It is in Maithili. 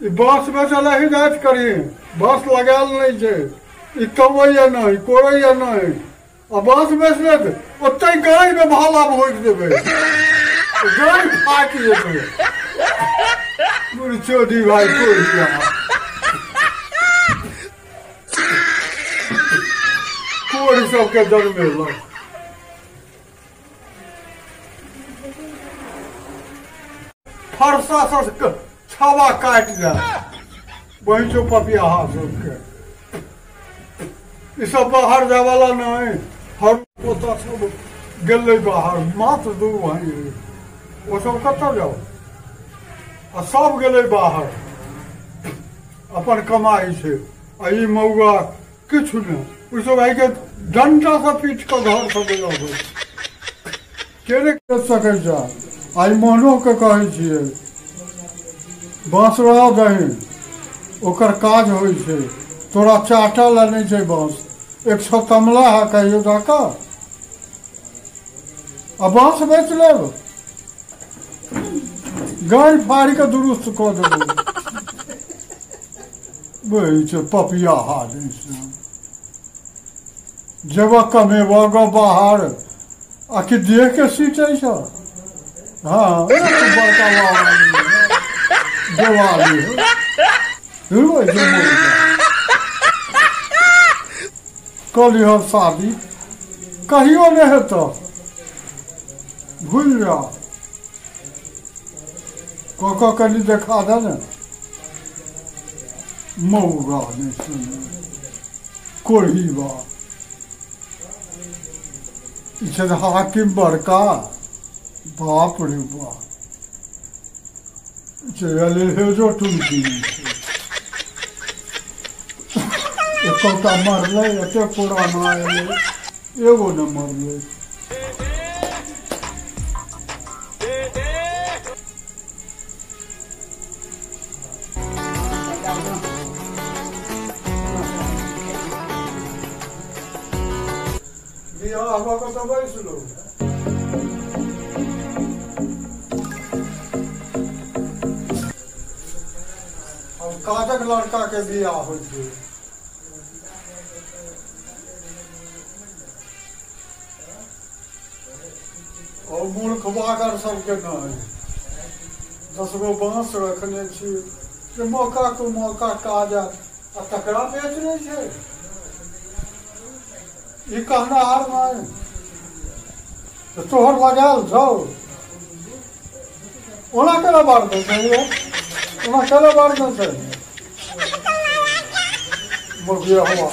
ई बाँस बेचल हिदायत करी, बाँस लगायल नहि छै, ई कमैया नहि, कोड़ैया नहि, आ बाँस बेच लेत ओतहि गायमे भाला भोगि देबै, गाय फाटि जेतै। चोदी भाई कोढ़िया कोढ़ सबके जन्मेलक। फरसा से छावा काटि जाए बहिचो पपियाहा सबके। ई सब बाहर जाय वाला नहीं, हर पोता सब गेलै बाहर, मात्र दू भाई ओ सब कतऽ जाओ, आ सब गेलै बाहर अपन कमाई छै। आ ई मौगा किछु नहि, ओ सब आइके डंटा से पीट कऽ घर से बजाबै के नहि करि सकै छै। आइ मोहनोके कहै छियै बाँस रह दही, ओकर काज होइ छै, तोरा चाटऽ लए नहि छै बाँस। 100 तमला है कहियो जाकऽ आ बाँस बेच लेब, गाय फाड़ि कऽ दुरुस्त कऽ देबै। छै पपिया हाथ जेबऽ कमेबऽ गऽ बाहर आ कि देह के सींचै छ। हाँ बड़का देवाली कऽ लिह शादी, कहियो नहि हेतऽ, भूलि जा। कऽ कऽ कनि देखा दे ने। मौगा नहि सुनै कोढ़ी बा ई छै हाकिम बड़का, बाप रे बाप, हेजो टुनकी एकोटा मरलै, एते पुराना एलै एगो नहि मरलै। बियाह भऽ कऽ तऽ बैसलहुँ, अब काजक लड़का के बियाह होइ छै। और मूर्ख बागर सबके नहि। 10 गो बाँस रखने छी जे मौका को मौका काज आयत, आ तकरा बेच लै छै। ई कहनाहार नहि तऽ तोहर लगायल छौ, ओना केना बार दै छै, ओना केना बार दै छै मगिया हुआ।